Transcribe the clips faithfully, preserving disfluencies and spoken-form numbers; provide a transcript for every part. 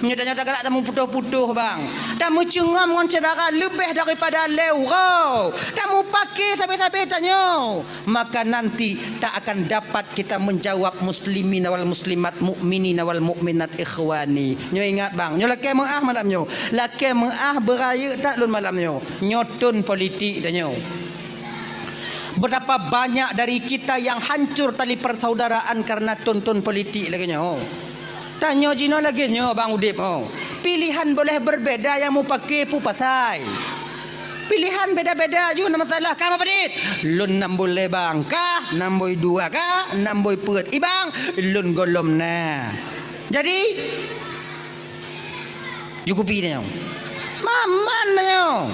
Meunyoe tanyoe tagalak tameuputoh-putoh, bang, tameucungom ngon syedara leubeh daripada lhèe uroe, tamupake sabe-sabe tanyoe, maka nanti tak akan dapat kita menjawab muslimin wal muslimat, mukminin wal mukminat, ikhwani. Nyoe ingat, bang, nyoe lakèe meu'ah malam nyoe. Lakèe meu'ah beurayeuk that lôn malam nyoe. Nyoe thôn politik tanyoe. Betapa banyak dari kita yang hancur tali persaudaraan karena thôn-thôn politik lagèe nyoe. Tanyoe jinoe lagèe nyoe, bang, udép, oh. Pilihan boleh berbeda nyang mupake peue pasai. Pilihan beda-beda, yôh na masalah. Ka meupadit? Lôn nam buleubang, ka nam bui dua, ka nam bui peuet. Ibang, lôn gohlom na. Jadi, cukupi tanyoe. Maman tanyoe.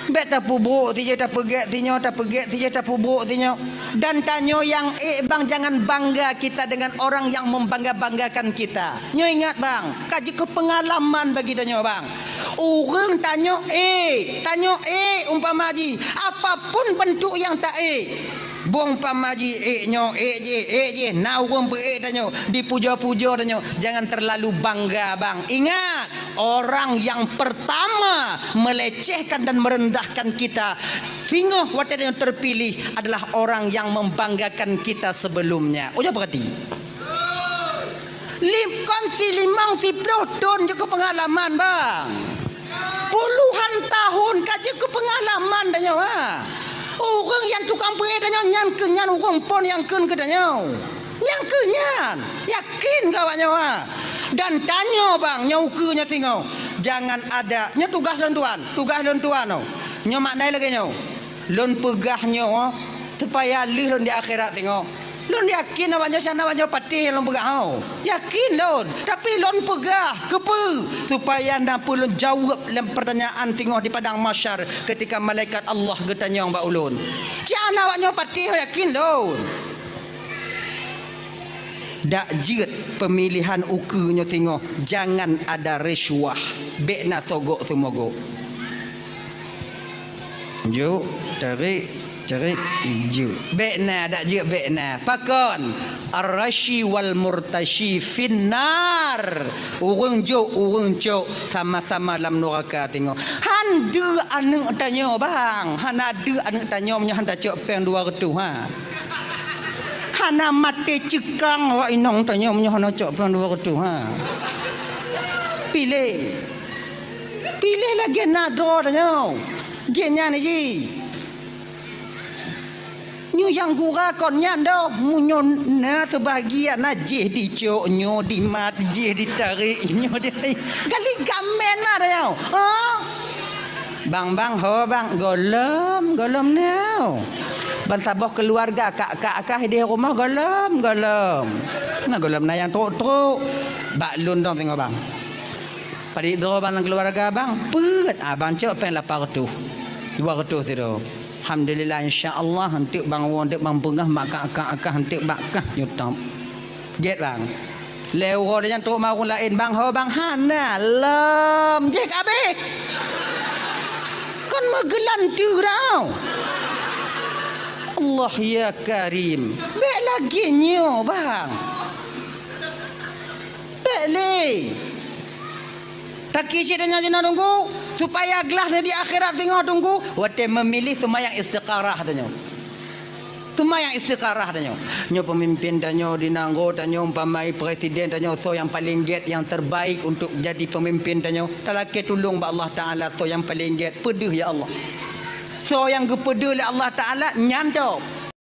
Bèk tapeubrôk sijeuh, tapeugèt sinyoe, tapeugèt sijeuh, tapeubrôk sinyoe. Dan tanyoe nyang ék, bang, jangan bangga kita dengan orang yang membangga-banggakan kita. Nyoe ingat, bang, ka jeuet keu peungalaman bagi tanyoe, bang. Ureueng tanyoe ék, tanyoe ék umpama jih, apapun bentuk nyang taék. Bôh umpama jih ék nyoe, ék jih, ék jih, na ureueng peuék tanyoe, dipuja-puja tanyoe, jangan terlalu bangga, bang. Ingat, orang yang pertama melecehkan dan merendahkan kita, singoh watèe tanyoe terpilih, adalah orang yang membanggakan kita sebelumnya. Ujoe peurati. Lim-, kon si limong, siploh thôn jeuet keu peungalaman, bang. Puluhan tahun ka jeuet keu peungalaman tanyoe, ha. Ureueng nyang tukang peuék tanyoe nyan keuh nyan ureueng phôn nyang kheun keu tanyoe. Nyan keuh nyan. Yakin keu awak nyoe, ha. Dan tanyoe, bang, nyoe ukeue nyoe singoh. Jangan ada, nyoe tugaih lôn tuan, tugaih lôn tuan, oh. Nyoe makna lagèe nyoe. Lôn peugah nyoe supaya lheueh lôn di akhirat singoh. Lôn yakin awak nyoe, sana awak nyoe patéh lôn peugah, ho. Yakin lôn, tapi lôn peugah keupeue? Supaya na peue lôn jaweueb lam peurtanyaan singoh di padang mahsyar ketika malaikat Allah geutanyong bak ulôn. Sana awak nyoe patéh, ho, yakin lôn. Dak jeuet peumilihan ukeue nyoe singoh, jangan ada risuah, bèk na sogok seumogok. Jok, tarék, tarék, jok. Bèk na, dak jeuet bèk na. Pakon? Ar-rashi wal murtashi finnar. Ureueng jok, ureueng cok, sama-sama lam nuraka singoh. Han deuh aneuk tanyoe, bang. Hana deuh aneuk tanyoe meunyoe han tacok péng dua reutôh, ha. Hana maté ceukang awak inong tanyoe meunyoe hana cok péng dua reutôh, ha. Piléh. Piléh lagèe na droe tanyoe. Gét nyan jih. Nyoe nyang gura kon nyan doh, meunyoe na seubahagian na jih dicok, nyoe dimat, jih ditarék, nyoe di-, gali gamen mah tanyoe. Ha? Bang, bang, ho, bang, gohlom, gohlom nyoe. Ban saboh keuluwarga, kak, kak, kak, di rumoh gohlom, gohlom. Na gohlom na nyang trok-trok. Bak lôn dong singoh, bang. Padit droe bang lam keuluwarga bang, peuet, ah, bang cok péng lapan reutôh, dua reutôh sidroe. Alhamdulillah, insya Allah, eunteuk bang woe, eunteuk bang beungoh, mak kah, kah, kah, eunteuk bak kah nyutop. Gét bang. Lhèe uroe lheuh nyan trok ma ureueng laén, bang, ho bang, hana, lom, jih ka abéh. Kon meugeulanteu dah. Allah ya Karim. Bèk lagèe nyoe, bang. Bèk lé. Taki cit tanyoe jinoe teungku, supaya glah di akhirat singoh teungku, watèe meumiléh seumayang istikharah tanyoe. Seumayang istikharah tanyoe. Nyoe peumimpin tanyoe di nanggroe tanyoe, umpama presiden tanyoe, soe nyang paleng gét, nyang terbaik untuk jadi peumimpin tanyoe. Talakèe tulông bak Allah Taala, soe nyang paleng gét, peudeuh ya Allah. Soe nyang geupeudeuh lé Allah Taala, nyan cok.